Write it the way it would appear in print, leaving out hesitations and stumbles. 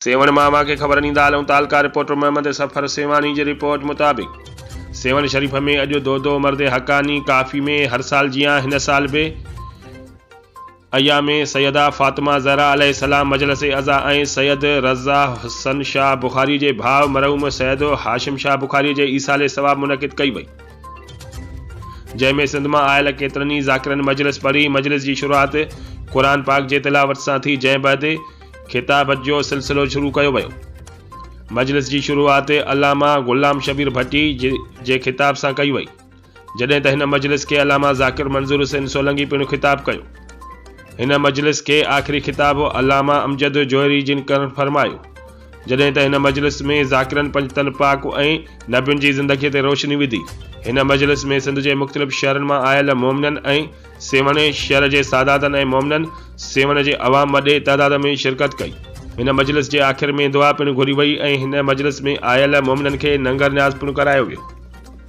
سيوهڻ مان اوهان کي خبر ڏيندا هلون تعلقه رپورٽر محمد صفر سيوهاڻي جي رپورٽ مطابق سيوهڻ شريف ۾ اڄ دودو مرد حقاني ڪافي ۾ هر سال جيان هن سال به ايام سيده فاطمه زهرا عليه السلام مجلس عزا ۽ سيد رضا حسن شاهه بخاري جي ڀاء مرحوم سيد هاشم شاهه بخاري جي ايصال ثواب منعقد ڪئي وئي جنهن ۾ سنڌ مان آيل ڪيترن ئي ذاڪرن مجلس پڙهي مجلس جي شروعات قرآن پاڪ جي تلاوت سان ٿي جنهن بعد خطابت جو سلسلو شروع ڪيو ويو. مجلس جي شروعات علامه غلام شبير ڀٽي جي خطاب سان ڪئي وئي، جڏهن ته هن مجلس کي علامه ذاڪر منظور حسين سولنگي پڻ خطاب ڪيو. هن مجلس کي آخري خطاب علامه امجد جوهري جن ڪرڻ فرمايو، جڏهن ته هن مجلس ۾ ذاڪرن پنجتن پاڪ ۽ نبين جي زندگي تي روشني وڌي. هن مجلس ۾ سنڌ جي مختلف شهرن مان آيل مومنن ۽ سيوهڻ شھر جي ساداتن ۽ مومنن سيوهڻ جي عوام وڏي تعداد ۾ شرڪت ڪئي. هن مجلس جي آخر ۾ دعا پڻ گهري وئي ۽ هن مجلس ۾ آيل مومنن کي ننگر نياز پڻ ڪرايو ويو.